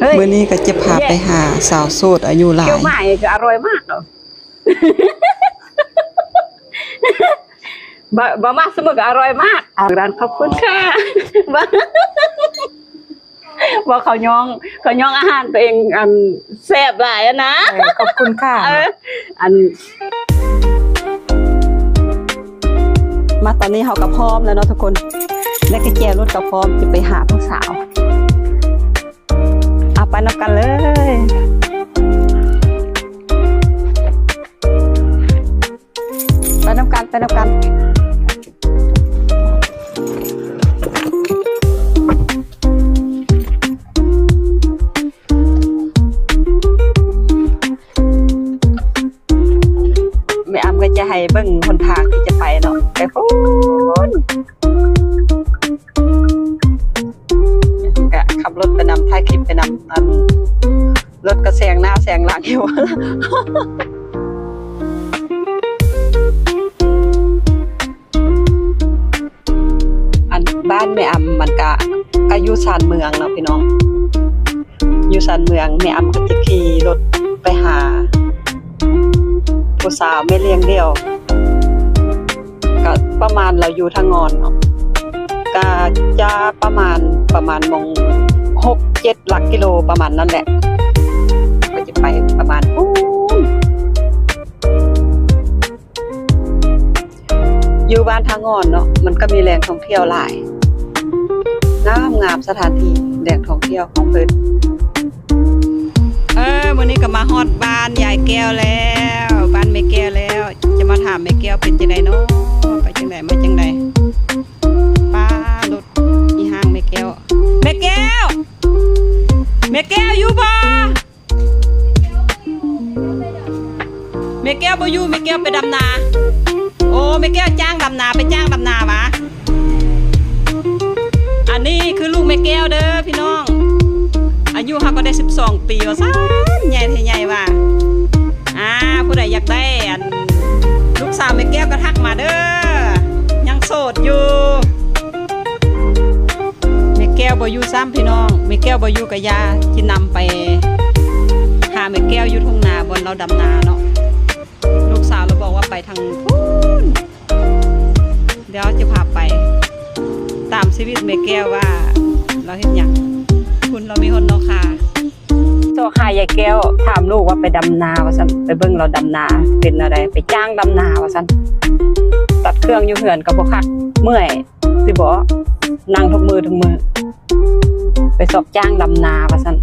ມື້ນີ້ກໍຈະພາໄປຫາສາວໂສດອາຍຸຫຼາຍ. ເກີຍໝ້າຍກໍອະຮ່ອຍມາກເນາະ. ບໍ່ ບໍ່ມາສະເໝີກໍອະຮ່ອຍມາກ. ຮ້ານຂອບຄຸນຄ່ະ. ວ່າ ວ່າເຂົາຍ້ອງ ເຂົາຍ້ອງອາຫານຕົວເອງ ອັນ ແຊບຫຼາຍຫັ້ນນະ. ເອີ ຂອບຄຸນຄ່ະ. ເອີ ອັນ ມາຕອນນີ້ເຮົາກໍພ້ອມແລ້ວເນາະທຸກຄົນ. ໄດ້ກະແຈລົດກໍພ້ອມຈະໄປຫາຜູ້ສາວ. ເອົາ ໄປນຳກັນເລີຍ. ໄປນຳກັນ ໄປນຳກັນ. ແມ່ອຳກໍຈະໃຫ້ເບິ່ງຫົນທາງທີ່ຈະໄປເນາະ ໄປພຸ້ນ. ແມ່ອຳກໍຂັບລົດໄປນຳ ຖ່າຍຄລິບໄປນຳ ອັນ ລົດກໍແຊງໜ້າແຊງຫຼັງຢູ່. ອັນ ບ້ານແມ່ອຳມັນກະ ກະຢູ່ຊານເມືອງເນາະພີ່ນ້ອງ, ຢູ່ຊານເມືອງ. ແມ່ອຳກໍຈະຂີ່ລົດໄປຫາຜູ້ສາວແມ່ລ້ຽງດ່ຽວ ກະປະມານ ລາວຢູ່ທ່າງອນເນາະ, ກະຈະປະມານ ປະມານໝ່ອງຫົກເຈັດຫຼັກກິໂລປະມານນັ້ນແຫຼະ, ກໍຈະໄປປະມານພຸ້ນ. ຢູ່ບ້ານທ່າງ່ອນເນາະ ມັນກໍມີແຫຼ່ງທ່ອງທ່ຽວຫຼາຍ ງາມໆ ສະຖານທີ່ແຫຼ່ງທ່ອງທ່ຽວຂອງເພິ່ນ. ເອີ ມື້ນີ້ກໍມາຮອດບ້ານຍາຍແກ້ວແລ້ວ, ບ້ານແມ່ແກ້ວແລ້ວ. ຈະມາຖາມແມ່ແກ້ວເປັນຈັ່ງໃດເນາະ, ໄປຈັ່ງໃດ ມາຈັ່ງໃດ. ປ້າ ລົດອີ່ຫ້າງແມ່ແກ້ວ, ແມ່ແກ້ວ ແມ່ແກ້ວຢູ່ບໍ່? ແມ່ແກ້ວບໍ່ຢູ່, ແມ່ແກ້ວໄປດຳນາ. ໂອ້ ແມ່ແກ້ວຈ້າງດຳນາ, ໄປຈ້າງດຳນາຫວາ. ອັນນີ້ຄືລູກແມ່ແກ້ວເດີພີ່ນ້ອງ, ອາຍຸເຮົາກໍໄດ້ສິບສອງປີວ່າຊັ້ນ, ໃຫຍ່ແທ້ໃຫຍ່ວ່າ. ອ່າ ຜູ້ໃດຢາກໄດ້ ອັນ ລູກສາວແມ່ແກ້ວກໍທັກມາເດີ, ຍັງໂສດຢູ່. ແມ່ແກ້ວບໍ່ຢູ່ຊ້ຳພີ່ນ້ອງ, ແມ່ແກ້ວບໍ່ຢູ່ກໍຢ່າ, ຊິນຳໄປຫາແມ່ແກ້ວຢູ່ທົ່ງນາ ບ່ອນລາວດຳນາເນາະ. ລູກສາວລາວບອກວ່າໄປທາງພຸ້ນ, ດຽວຈະພາໄປຕາມຊີວິດແມ່ແກ້ວວ່າລາວເຮັດຫຍັງ. ພຸ້ນລາວມີຮອດໜອງຄາ. ຊອກຫາຍາຍແກ້ວ, ຖາມລູກວ່າໄປດຳນາວ່າຊັ້ນ, ໄປເບິ່ງລາວດຳນາເປັນແນວໃດ, ໄປຈ້າງດຳນາວ່າຊັ້ນ. ຕັດເຄື່ອງຢູ່ເຮືອນກໍບໍ່ຄັກ, ເມື່ອຍ. ຊິບໍ່ ນັ່ງທຸກມື້ທຸກມື້, ໄປຊອກຈ້າງດຳນາວ່າຊັ້ນ.